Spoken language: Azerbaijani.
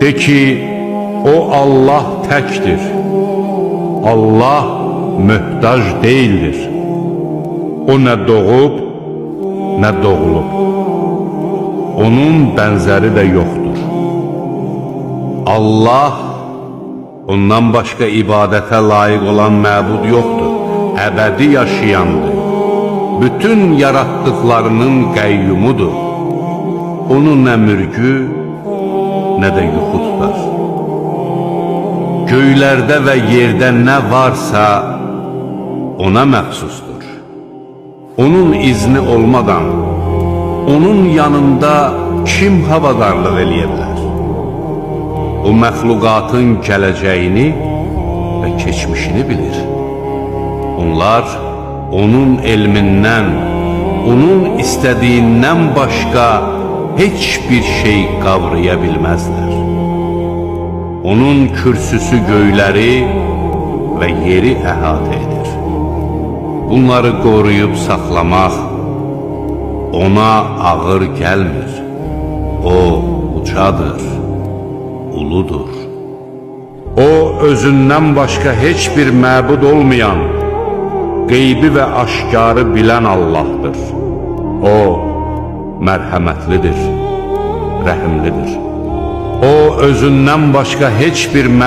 De ki, o Allah təkdir. Allah möhtac deyildir. O nə doğub, nə doğulub. Onun bənzəri də yoxdur. Allah ondan başqa ibadətə layiq olan məbud yoxdur. Əbədi yaşayandır. Bütün yaratdıqlarının qəyyumudur. Onu nə mürgü, nə də yuxu tutar. Göylərdə və yerdə nə varsa ona məxsusdur. Onun izni olmadan onun yanında kim havadarlıq eləyə bilər? O məxluqatın gələcəyini və keçmişini bilir. Onlar onun elmindən, onun istədiyindən başqa heç bir şey qavraya bilməzlər. Onun kürsüsü göyləri və yeri əhatə edir. Bunları qoruyub saxlamaq ona ağır gəlmir. O ucadır, uludur. O özündən başqa heç bir məbud olmayan, qeybi və aşkarı bilən Allahdır. O mərhəmətlidir, rəhimlidir. O özündən başqa heç bir məbud